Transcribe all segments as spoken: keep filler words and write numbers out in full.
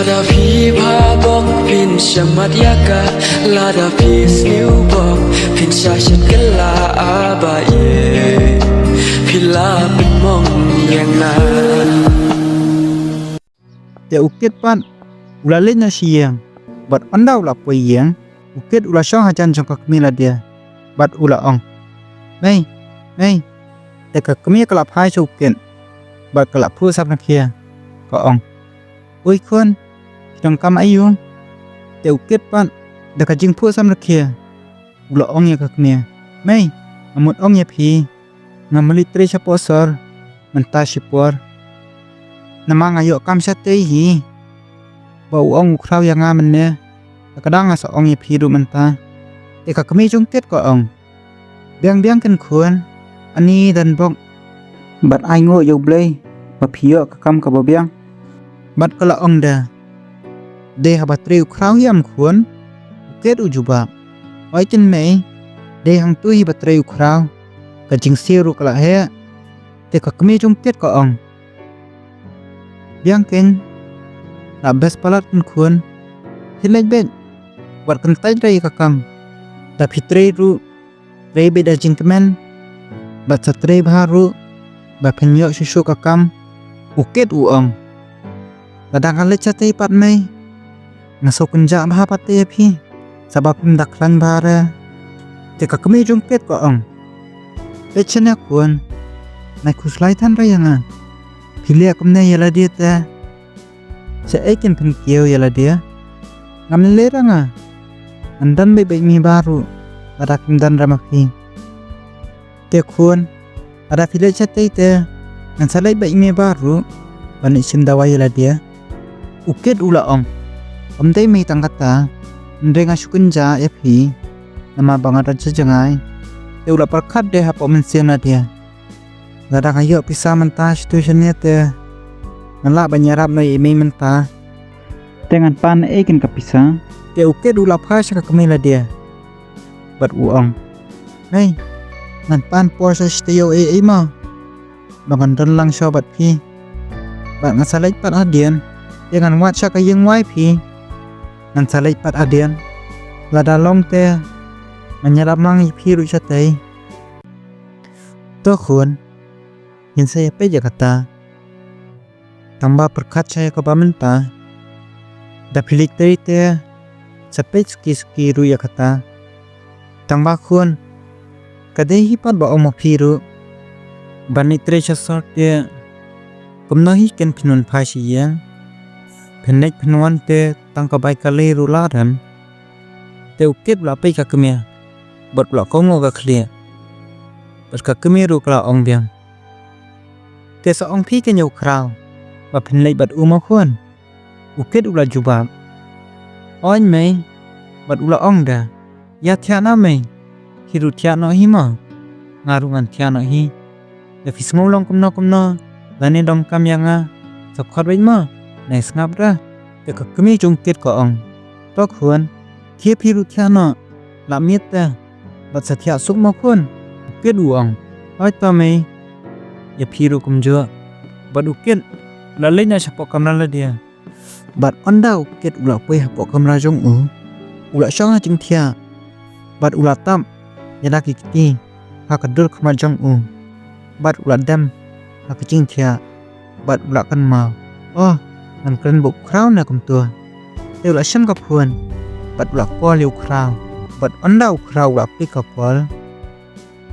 Lada phi bha bok phin shamat ïa ka, lada phi sniew bok phin sha shet kylla, a ba ïeit phi la pynmong ïa nga. Te u Kit pat u la leit na sha ïing, bad ynda u la poi ïing, u Kit u la shong hajan jong ka kmie lade, bad u la ong, "Mei, mei." Te ka kmie ka la phai sha u Kit, bad ka la phuh samrkhie, ka ong, "Oi khun, phi donkam aïu?" Te u Kit pat da ka jingphuh samrkhie u la ong ïa ka kmie, "Mei, nga mut ong ïa phi, ngam leit trei shapoh sor mynta shipor, namar nga ïoh kam shatei hi, ba u ong u khraw ïa nga mynne, te ka dang nga sa ong ïa phi ruh mynta." Te ka kmie jong u Kit ka ong, "Biang biang keiñ khun, ani don bok, bad ainguh ïa U Blei ba phi ïoh ka kam kaba biang." Bad ka la ong de, "Dei haba trei u khraw hi em khun?" U Kit u jubab, "Hooid keiñ mei, dei hangtu hi ba trei u khraw, ka jingsiew ruh ka la heh." Te ka kmie jong u Kit ka ong, "Biang keiñ, la best palat keiñ khun, phi leit beit, wat kyntait re ïa ka kam, da phi trei ruh, trei beit da jingkmen, bad sa trei bha ruh, ba phin ïoh shuh shuh ka kam." U Kit u ong, "Lada nga leit shatei pat mei, nga sngewkynjah bha pat te ïa phi, sa ba phim da khlaiñ bha re." Te ka kmie jong u Kit ka ong, "Peit shane khun, nai khuslai than re ïa nga, phi leh kumne ïa lade te, shaei keiñ phin kiew ïa lade? Ngam leh re nga, ngan don beit bad me baroh, lada kim don re ma phi. Te khun, lada phi leit shatei te, ngan sa leit bad i mei baroh ban leit shim dawai ïa lade." U Kit u la ong, "Ym dei mei tang kata, hynrei nga shu kynjah ïa phi namar ba nga don sha jngai." Te u la pyrkhat de hapoh mynsiem lade, "Lada nga ïoh pisa mynta shatu shane te, nga lah ban ïarap noh ïa i mei mynta. Te ngan pan ei keiñ ka pisa?" Te u Kit u la phai sha ka kmie lade, bad u ong, "Mei, ngan pan por sha shi taïew ei ei mo, ba ngan don lang shuwa bad phi, bad ngan sa leit pat hadien. Te ngan wad sha ka ïing wai phi, ngan sa leit pat hadien. Lada long te, ngan ïarap lang ïa phi ruh shatei." "To khun, ngin sa ïa peit ïa kata. Tangba pyrkhat sha ïa kaba mynta, da phi leit trei te, sa peit suki suki ruh ïa kata. Tangba khun, ka dei hi pat ba ong ma phi ruh, ban leit trei sha sor te, kumno hi keiñ phin wan phai sha ïing, phin leit phin wan te tang ka bai ka lei ruh lah rem?" Te u Kit u la peit ka kmie, bad u la kohnguh ka khlieh, bad ka kmie ruh ka la ong biang, "Te sa ong phi keiñ ïa u khraw ba phin leit bad u mo khun?" U Kit u la jubab, "Hooid mei," bad u la ong de, "Ïa thiah noh mei, phi ruh thiah noh hi mo, nga ruh ngan thiah noh hi. Lada phi sngew long kumno kumno lane donkam ïa nga, sa khot beit mo, nai sngap re." Te ka kmie jong u Kit ka ong, "To khun, khie phi ruh thiah noh, lah miet te, bad sa thiah suk mo khun." U Kit u ong, "Hooid to mei, ïa phi ruh kumjuh." Bad u Kit u la leit noh shapoh kamra lade. Bad ynda u Kit u la poi hapoh kamra jong u, u la shong ha jingthiah, bad u la tap ïa la ki kti ha ka dur khmat jong u, bad u la dem ha ka jingthiah, bad u la kynmaw, "Oh, ngan kren bad u khraw ne kumto." Te u la shim ka phone, bad u la call ïa u khraw. Bad ynda u khraw u la pick ka call,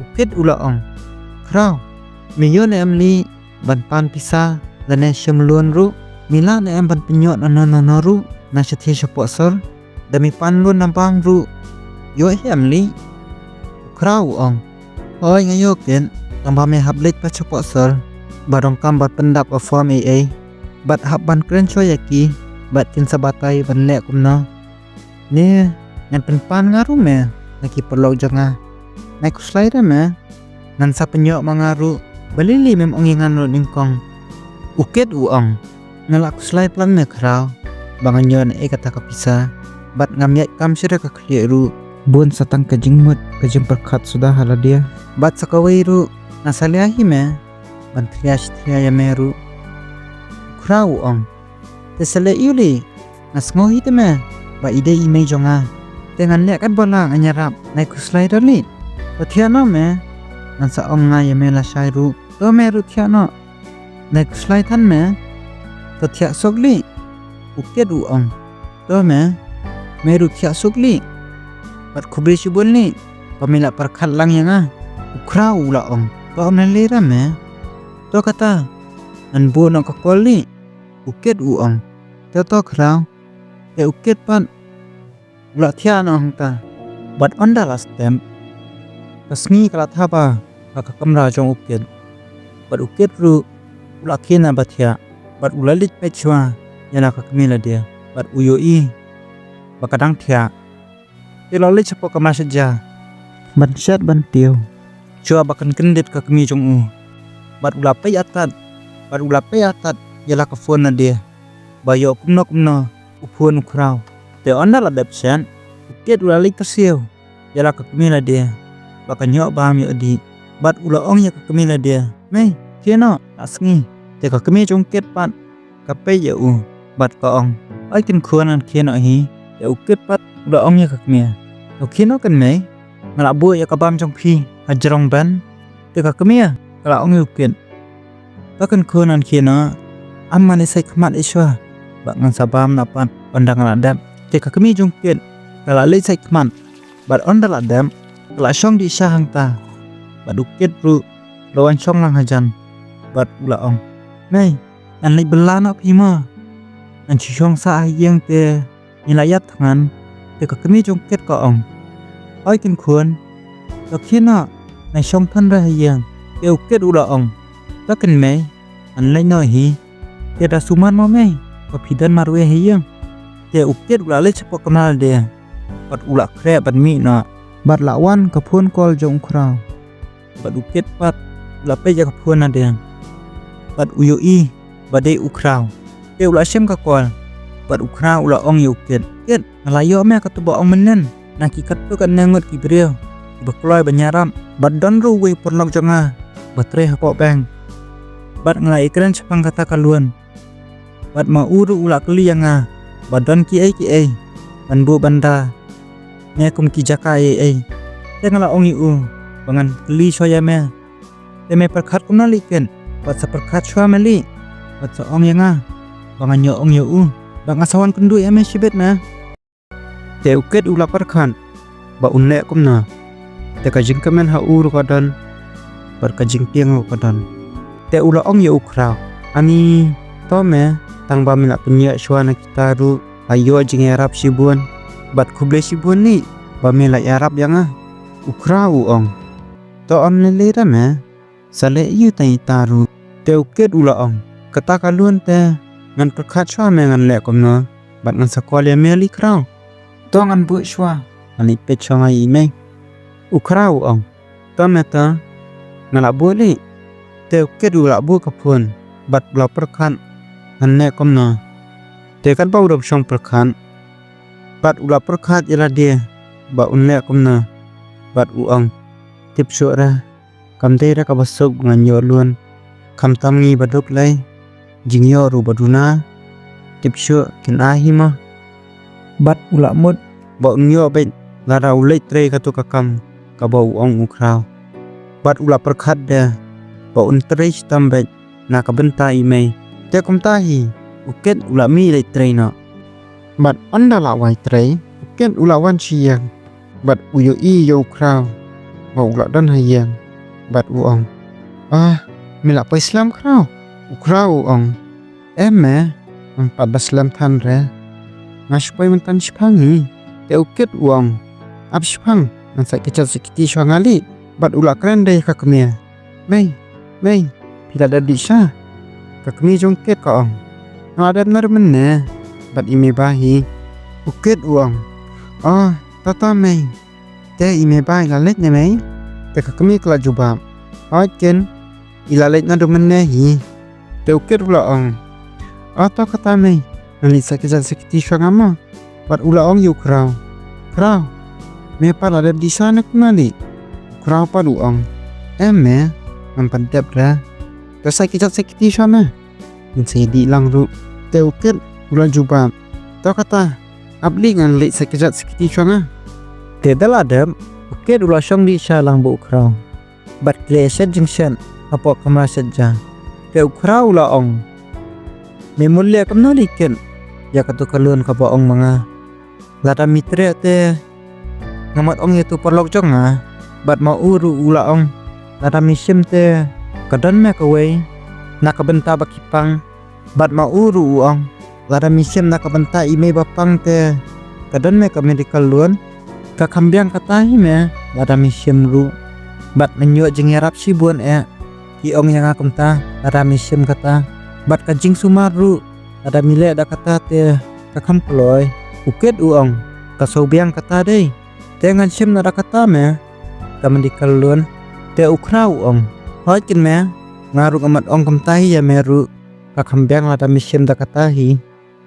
u Kit u la ong, "Khraw, me ïoh ne em lei ban pan pisa lane shim loan ruh? Me lah ne em ban pynïoh nano nano ruh na shathie shapoh sor? Da me pan loan na bank ruh, ïoh hi em lei?" U khraw u ong, "Hooid nga ïoh Kit, tangba me hap leit pat shapoh sor, ba donkam ban pyndap ka form ei ei, bad hap ban kren shuwa ïa ki, bad kin sa batai ban leh kumno. Ne ngan pynpan nga ruh me na ki paralok jong nga. Nai khuslai re me, ngan sa pynïoh ma nga ruh, balei lei mem ong ïa nga noh nyngkong?" U Kit u ong, "Nga la khuslai palat me khraw, ba ngan ïoh na ei kata ka pisa, bad ngam ïaid kam shuh da ka khlieh ruh. Bun sa tang ka jingmut ka jingpyrkhat suda ha lade. Bad sa kawei ruh, nga salia hi me ban khlia shi thliew ïa me ruh." U khraw u ong, "Te sa leh aïu lei Nga sngew hi te me ba i dei i mei jong nga. Te ngan leh kat ba lah, ngan ïarap. Nai khuslai da lih. To thiah noh me. Ngan sa ong nga ïa me lashai ruh. To me ruh thiah noh. Nai khuslai than me. To thiah suk lih, u Kit u ong. To me, me ruh thiah suk lih. Bad khublei shibun lih ba me la pyrkhat lang ïa nga, u Khraw u la ong. To ym lei lei ra me. To kata, ngan buh noh ka kol lih, u Kit u ong. To to Khraw. Te u Kit pat u la thiah noh hangta. Bad ynda la step, ka sngi ka la thaba ha ka kamra jong u Kit. Bad u Kit ruh u la khie na ba thiah. Bad u la leit peit shuwa ïa la ka kmie lade. Bad u ïohi ba ka dang thiah. Te u la leit shapoh kamra sha ja ban shet ban tiew shuwa ba kan kyndit ka kmie jong u. Bad u la peit artat, bad u la peit artat ïa la ka phone lade ba ïoh kumno kumno u phone u Khraw. Te ynda la dep shet, u Kit u la leit kyrsiew ïa la ka kmie lade ba kan ïoh bam ïoh dih. Bad u la ong ïa ka kmie lade, mei, khie noh, la sngi. Te ka kmie jong u Kit pat ka peit ïa u bad ka ong, oi kynkhun, ngan khie noh hi. Te u Kit pat u la ong ïa ka kmie, to khie noh kynmei, nga la buh ïa ka bam jong phi ha jrong ban. Te ka kmie ka la ong ïa u Kit, to kynkhun, ngan khie noh, ym, ngan leit sait khmat ei shuwa bad ngan sa bam noh pat ynda nga la dep. Te ka kmie jong u Kit ka la leit sait khmat. Bad ynda la dep, ka la shong dih sha hangta. Bad u Kit ruh u la wan shong lang hajan. Bad u la ong, mei, ngan leit bylla noh phi mo. Ngan shu shong sah ha ïing te ngi la ïap thngan. Te ka kmie jong u Kit ka ong, oi kynkhun, to khie noh, nai shong than re ha ïing. Te u Kit u la ong, to kynmei, ngan leit noh hi. Te da sumar mo mei ba phi don marwei ha ïing. Te u Kit u la leit shapoh kamra lade bad u la khreh ban mih noh. Bad la wan ka phone call jong u Khraw. Bad u Kit pat u la peit ïa ka phone lade bad u ïohi ba dei u Khraw. Te u la shim ka call bad u Khraw u la ong ïa u Kit, Kit, nga la ïoh me katba ong mynnin na ki katto katne ngut ki briew kiba kloi ban ïarap. Bad don ruh uwei u paralok jong nga ba trei hapoh bank. Bad nga la ïakren shaphang kata ka loan. Bad ma u ruh u la kylli ïa nga ba don kiei kiei ban buh ban da ne kum ki jaka ei ei. Te nga la ong ïa u ba ngan kylli shuwa ïa me. Te me pyrkhat kumno lih Kit, bad sa pyrkhat shuwa me lih bad sa ong ïa nga ba ngan ïoh ong ïa u, ba nga sa wan kynduh ïa me shibit me. Te u Kit u la pyrkhat ba un leh kumno. Te ka jingkmen ha u ruh ka don bad ka jingtieng ruh ka don. Te u la ong ïa u Khraw, ani, to me, tang ba me la pynïoh shuwa na kita ruh, la ïoh jingïarap shibun bad khublei shibun lih ba me la ïarap ïa nga. U Khraw u ong, to ym lei lei ra me. Sa leh ïa u tang ita ruh. Te u Kit u la ong, kata ka loan te ngan pyrkhat shuwa me ngan leh kumno bad ngan sa call ïa me lih Khraw. To ngan buh shuwa, ngan leit peit shuwa nga ïa i mei. U Khraw u ong, to me to, nga la buh lih. Te u Kit u la buh ka phone bad u la pyrkhat ngan leh kumno. Te katba u dang shong pyrkhat bad u la pyrkhat ïa lade ba un leh kumno bad u ong, tip shuh re. Kam dei re kaba suk ba ngan ïoh loan. Khamtam ngi ba duk lei, jingïoh ruh ba duna. Tip shuh kin ai hi mo. Bad u la mut ba un ïoh beit lada u leit trei katto ka kam kaba u ong u Khraw. Bad u la pyrkhat de ba un trei shitom beit na ka bynta i mei. Te kumta hi u Kit u la mih leit trei noh. Bad ynda la wai trei, u Kit u la wan sha ïing bad u ïohi ïa u Khraw ba u la don ha ïing. Bad u ong, ah, me la poi slem Khraw? U Khraw u ong, em me, ngam pat da slem than re. Nga shu poi mynta shipang hi. Te u Kit u ong, ap shipang, ngan sa kjat sa kti shuwa nga lih. Bad u la kren de ïa ka kmie, mei, mei, phi la dep dih sha? Ka kmie jong u Kit ka ong, nga la dep naduh mynne bad i mei ba hi. U Kit u ong, oh, to to mei. Te i mei ba i la leit ne mei? Te ka kmie ka la jubab, hooid Kit, i la leit naduh mynne hi. Te u Kit u la ong, oh to kata mei, ngan leit sa kjat sa kti shuwa nga mo. Bad u la ong ïa u Khraw, Khraw, me pat la dep dih sha ne kumno lih? U Khraw pat u ong, em me, ngam pat dep re. To sa kjat sa kti shuwa me, ngin sa ïa dih lang ruh. Te u Kit u la jubab, To kata, ap lih ngan leit sa kjat sa kti shuwa nga. Te da la dep, u Kit u la shong dih sha lang bad u Khraw. Bad ki la shet jingshet hapoh kamra shet ja. Te u Khraw u la ong, me mut leh kumno lei Kit ïa katu ka loan kaba ong ma nga. Lada mi treh te nga mut ong ïa utu u paralok jong nga. Bad ma u ruh u la ong, lada mi shim te ka don me kawei na ka bynta ba ki pang. Bad ma u ruh u ong, lada mi shim na ka bynta i mei ba pang te ka don me ka medical loan. Ka kham biang kata hi me, lada mi shim ruh. Bad men ïoh jingïarap shibun eh. Ki ong ïa nga kumta, lada mi shim kata. Bad ka jingsumar ruh, lada mi leh da kata te ka kham kloi. U Kit u ong, ka shu biang kata dei. Te ngan shim na da kata me, ka medical loan. Te u Khraw u ong, hooid kynmaw, nga ruh nga mut ong kumta hi ïa me ruh. Ka kham biang lada mi shim da kata hi.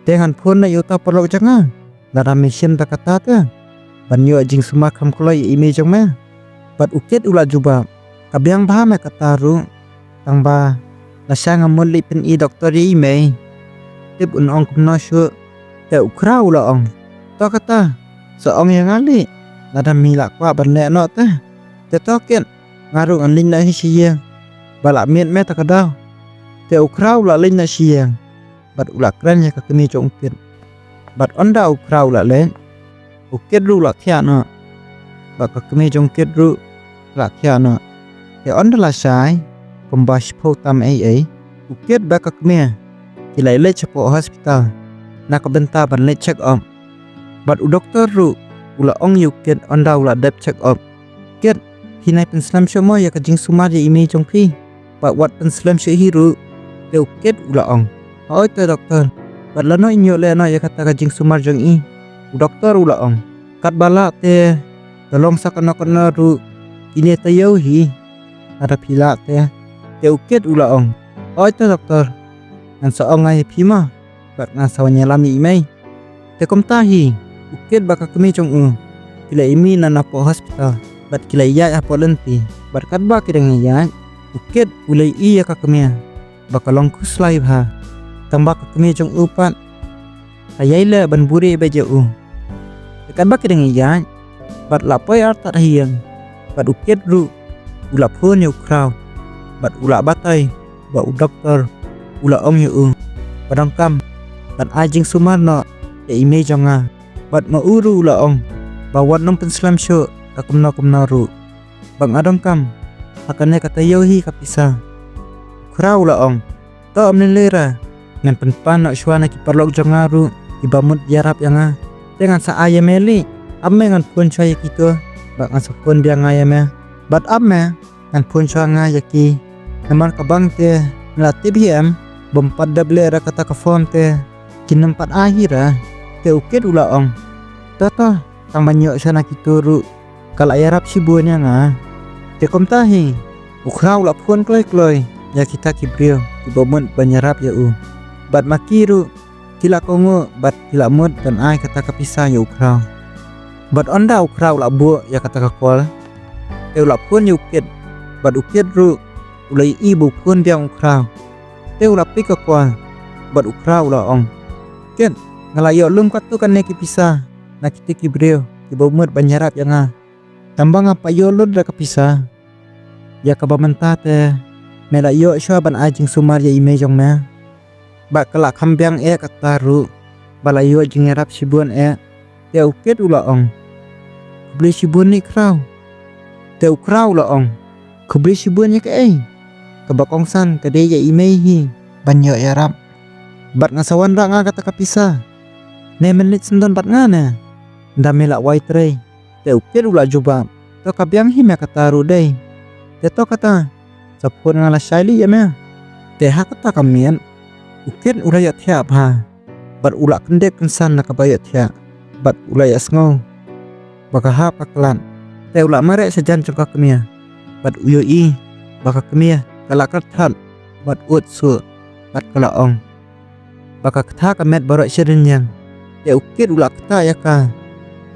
Te ngan phone noh ïa uta u paralok jong nga. Lada mi shim da kata te ban ïoh jingsumar kham kloi ïa i mei jong me. Bad u Kit u la jubab, ka biang bha me kata ruh. Tang ba lashai nga mut leit pyni doktor ïa i mei. Tip un ong kumno shuh. Te u Khraw u la ong, to kata, sa ong ïa nga lei. Lada mi la kwah ban leh noh te. Te to Kit, nga ruh ngan leit noh hi sha ïing. Ba la miet me ta ka daw. Te u Khraw u la leit noh sha ïing. Bad u la kren ïa ka kmie jong u Kit. Bad ynda u Khraw u la leit, u Kit ruh u la thiah noh. Bad ka kmie jong u Kit ruh ka la thiah noh. Te ynda lashai kumba shiphew tam ei ei, u Kit bad ka kmie ki la leit shapoh hospital na ka bynta ban leit check up. Bad u doktor ruh u la ong ïa u Kit ynda u la dep check up, Kit, phi nai pynslem shuh mo ïa ka jingsumar ïa i mei jong phi. Bad wat pynslem shuh hi ruh. Te u Kit u la ong, hooid te doktor. Bad lano in ïoh leh noh ïa kata ka jingsumar jong i? U doktor u la ong, katba lah te, ka long sa kano kano ruh, kine taïew hi. Lada phi lah te. Te u Kit u la ong, hooid te doktor. Ngan sa ong nga ïa phi mo. Bad ngan sa wan ïalam ïa i mei. Te kumta hi, u Kit bad ka kmie jong u ki la ïa mih na napoh hospital. Bad ki la ïaid hapoh lynti. Bad katba ki dang ïaid, u Kit u la ïohi ïa ka kmie ba ka long khuslai bha. Tang ba ka kmie jong u pat ka ïai leh ban buhrieh beit ïa u. Te katba ki dang ïaid, bad la poi artat ha ïing. Bad u Kit ruh u la phone ïa u Khraw. Bad u la batai ba u doktor u la ong ïa u ba donkam ban ai jingsumar noh ïa i mei jong nga. Bad ma u ruh u la ong ba wat nym pynslem shuh ka kumno kumno ruh. Ba nga donkam ha kane ka taïew hi ka pisa. U Khraw u la ong, to ym lei lei re, ngan pynpan noh shuwa na ki paralok jong nga ruh kiba mut ïarap ïa nga. Te ngan sa ai ïa me lei. Ap me ngan phone shuwa ïa kito. Bad ngan sa phone biang nga ïa me. Bad ap me ngan phone shuwa nga ïa ki. Namar ka bank te, me la tip hi em, bym pat dep leh re kata ka form te, kin nym pat ai hi re. Te u Kit u la ong, to to, tang ban ïoh shuwa na kito ruh, ka la ïarap shibun ïa nga. Te kumta hi, u Khraw u la phone kloi kloi ïa kita ki briew kiba mut ban ïarap ïa u. Bad ma ki ruh ki la kohnguh bad ki la mut ban ai kata ka pisa ïa u Khraw. Bad ynda u Khraw u la buh ïa kata ka call, te u la phone ïa u Kit. Bad u Kit ruh u la ïohi ba u phone biang u Khraw. Te u la pick ka call bad u Khraw u la ong, Kit, nga la ïoh lum katto katne ki pisa na kito ki briew kiba mut ban ïarap ïa nga. Tang ba nga pat ïoh lut da ka pisa. Ïa kaba mynta te me la ïoh shuwa ban ai jingsumar ïa i mei jong me. Bad ka la kham biang eh kata ruh ba la ïoh jingïarap shibun eh. Te u Kit u la ong, khublei shibun lei Khraw. Te u Khraw u la ong, khublei shibun ïa kaei? Kaba kongsan ka dei ïa i mei hi ban ïoh ïarap. Bad nga sa wanrah nga kata ka pisa. Ne men leit syndon bad nga ne? Ynda me la wai trei. Te u Kit u la jubab, to ka biang hi me kata ruh dei. Te to kata, sa phone nga lashai lei ïa me. Te ha kata ka miet u Kit u la ïohthiah bha. Bad u la kyndit kynsan na kaba ïohthiah. Bad u la ïohsngew ba ka hap ka khlad. Te u la mareh shajan jong ka kmie. Bad u ïohi ba ka kmie ka la kyrthat bad ud suh. Bad ka la ong, ba ka ktah ka met baroh shi rynïeng. Te u Kit u la ktah ïa ka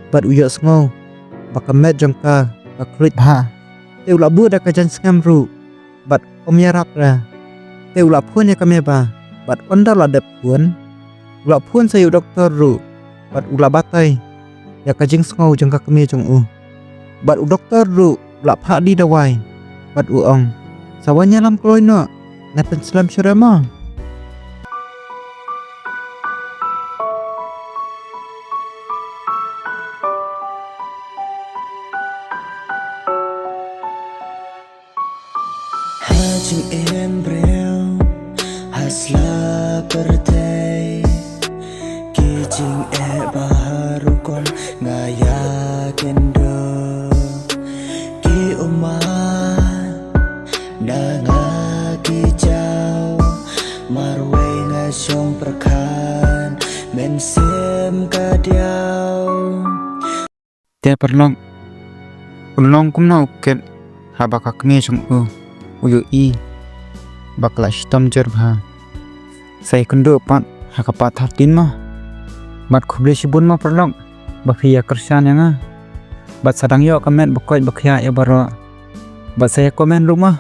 bad u ïohsngew ba ka met jong ka ka khluit bha. Te u la buh da ka jaiñ sngem ruh bad um ïarap re. Te u la phone ïa ka mei ba, bad ynda u la dep phone, u la phone sa ïa u doktor ruh. bad u la batai ïa ka jingsngew jong ka kmie jong u. Bad u doktor ruh u la phah die dawai bad u ong, sa wan ïalam kloi noh, ngan pynslem shuh re mo. Ha jingim briew ha sla pyrthei, ki jingeh ba ha rukom nga ïa ken do, ki ummat na nga ki jaw, marwei nga shong pyrkhat mynsiem ka diaw. Te paralok, u long kumno u kit haba ka kmie jong u u ïohi ba ka la shitom jur bha. Sa ïakynduh pat ha ka part thirteen mo. Bad khublei shibun mo paralok ba phi ïa kyrshan ïa nga. Bad sa dang ïoh ka met ba koit ba khiah ïa baroh. Bad sa ïa comment ruh mo.